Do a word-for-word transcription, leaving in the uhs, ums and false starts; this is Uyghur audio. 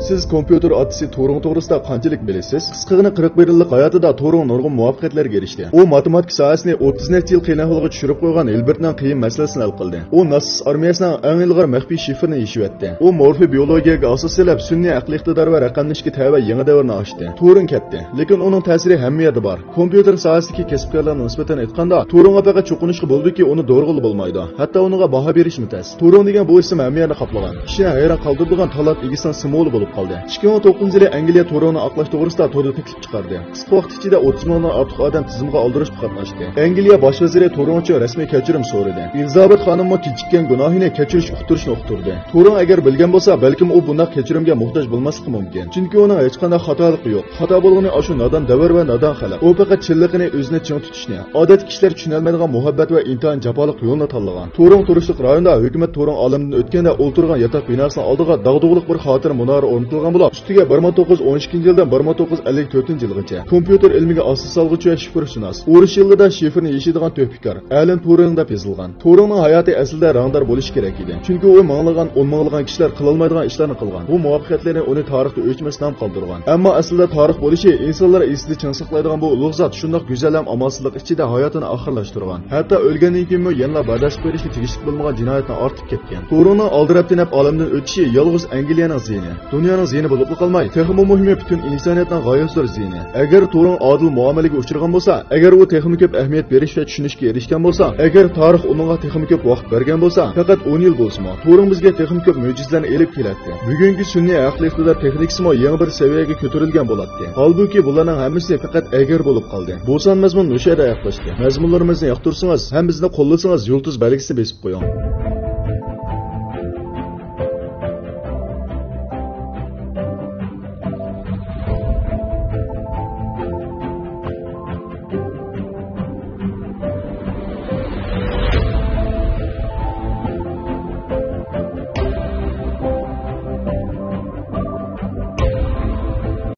سىز كومپيۇتېر ئاتىسى تۇرىڭ توغرىسىدا قانچىلىك بىلىسىز؟ قىسقىغىنە، قىرىق بىر يىللىق ھاياتىدا تۇرىڭ نۇرغۇن مۇۋەپپەقىيەتلەرگە ئېرىشتى. ئۇ ماتېماتىكا ساھەسىنى ئوتتۇز نەچچە يىل قىيىن ئەھۋالغا چۈشۈرۈپ قويغان ھىلبېرتنىڭ قىيىن مەسىلىسىنى ھەل قىلدى. ئۇ ناتسىست ئارمىيەسىنىڭ ئەڭ ئىلغار مەخپىي شىفىرىنى يېشىۋەتتى. ئۇ مورفېبىيولوگىيەگە ئاساس سېلىپ، سۈنئىي ئەقلىي ئىقتىدار ۋە رەقەملىشىشكە تەۋە يېڭى دەۋرنى ئاچتى. تۇرىڭ كەتتى، لېكىن ئۇنىڭ تەسىرى ھەممە يەردە بار. كومپيۇتېر ساھەسىدىكى كەسىپكارلارغا نىسبەتەن ئېيتقاندا، تۇرىڭغا پەقەت چوقۇنۇشقا بولىدۇكى، ئۇنى دورىغىلى بولمايدۇ. ھەتتا ئۇنىڭغا باھا بېرىشمۇ تەس. تۇرىڭ دېگەن بۇ ئىسىم ھەممە يەرنى قاپلىغان، كىشىنى ھەيران قالدۇرىدىغان تالانت ئىگىسىنىڭ سىمۋولى بولۇپ قالدى. ئىككى مىڭ توققۇزىنچى يىلى ئەنگلىيە تۇرىڭنى ئاقلاش توغرىسىدا توردا تەكلىپ چىقاردى. قىسقا ۋاقىت ئىچىدە ئوتتۇز مىڭدىن ئارتۇق ئادەم تىزىمغا ئالدۇرۇشقا قاتناشتى. ئەنگلىيە باش ۋەزىرى تۇرىڭ ئۈچۈن رەسمىي كەچۈرۈم سورىدى. ئېلىزابېت خانىممۇ كېچىككەن گۇناھىنى كەچۈرۈش ئۇقتۇرۇشنى ئۇقتۇردى. تۇرىڭ ئەگەر بىلگەن بولسا، بەلكىم ئۇ بۇنداق كەچۈرۈمگە موھتاج بولماسلىقى مۇمكىن. چۈنكى ئۇنىڭ ھېچقانداق خاتالىقى يوق. خاتا بولغىنى ئاشۇ نادان دەۋر ۋە نادان خەلق. ئۇ پەقەت چىنلىقىنى، ئۆزىنى چىڭ تۇتۇشنى، ئادەتتىكى كىشىلەر چۈشىنەلمەيدىغان مۇھەببەت ۋە ئىنتايىن جاپالىق يولنى تاللىغان. تۇرىڭ تۇرۇشلۇق رايوندا ھۆكۈمەت تۇرىڭ ئالەمدىن ئۆتكەندە ئولتۇرغان ياتاق بىناسىنىڭ ئالدىغا داغدۇغىلىق بىر خاتىرە مۇنارى ئورنىتىلغان بولۇپ، ئۈستىگە بىر مىڭ توققۇز يۈز ئون ئىككىنچى يىلدىن بىر مىڭ توققۇز يۈز ئەللىك تۆتىنچى يىلغىچە كومپيۇتېر ئىلمىگە ئاساس سالغۇچى ۋە شىفىرشۇناس، ئۇرۇش يىللىرىدا شىفىرنى يېشىيدىغان تۆھپىكار ئەلەن تۇرىڭ دەپ يېزىلغان. تۇرىڭنىڭ ھاياتى ئەسلىدە رەڭدار بولۇشى كېرەك ئىدى. چۈنكى ئۇ مىڭلىغان، ئون مىڭلىغان كىشىلەر قىلالمايدىغان ئىشلارنى قىلغان. بۇ مۇۋەپپەقىيەتلىرى ئۇنى تارىختا ئۆچمەس نام قالدۇرغان. ئەمما ئەسلىدە تارىخ بولۇشى، ئىنسانلار ئېسىدە چىڭ ساقلايدىغان بۇ ئۇلۇغ زات شۇنداق گۈزەل ھەم ئامالسىزلىق ئىچىدە ھاياتىنى ئاخىرلاشتۇرغان. ھەتتا ئۆلگەندىن كېيىنمۇ يەنىلا بەرداشلىق بېرىشكە تېگىشلىك بولمىغان جىنايەتنى ئارتىپ كەتكەن. تۇرىڭنىڭ ئالدىراپ تېنەپ ئالەمدىن ئۆتۈشى يالغۇز ئەنگلىيەنىڭ زىيىنى، دۇنيانىڭ زىيىنى بولۇپلا قالماي، تېخىمۇ مۇھىمى پۈتۈن ئىنسانىيەتنىڭ غايەت زور زىيىنى. ئەگەر تۇرىڭ ئادىل مۇئامىلىگە ئۇچرىغان بولسا، ئەگەر ئۇ تېخىمۇ كۆپ ئەھمىيەت بېرىش ۋە چۈشىنىشكە ئېرىشكەن بولسا، ئەگەر تارىخ ئۇنىڭغا تېخىمۇ كۆپ ۋاقىت بەرگەن بولسا، پەقەت ئون يىل بولسىمۇ، تۇرىڭ بىزگە تېخىمۇ كۆپ مۆجىزىلەرنى ئېلىپ كېلەتتى. بۈگۈنكى سۈنئىي ئەقلىي ئىقتىدار تېخنىكىسىمۇ يېڭى بىر سەۋىيەگە كۆتۈرۈلگەن بولاتتى. ھالبۇكى، بۇلارنىڭ ھەممىسى پەقەت ئەگەر بولۇپ قالدى. بۇ سان مەزمۇن مۇشۇ يەردە ئاياغلاشتى. مەزمۇنلىرىمىزنى ياقتۇرسىڭىز ھەم بىزنى قوللىسىڭىز، يۇلتۇز بەلگىسىنى بېسىپ قويۇڭ.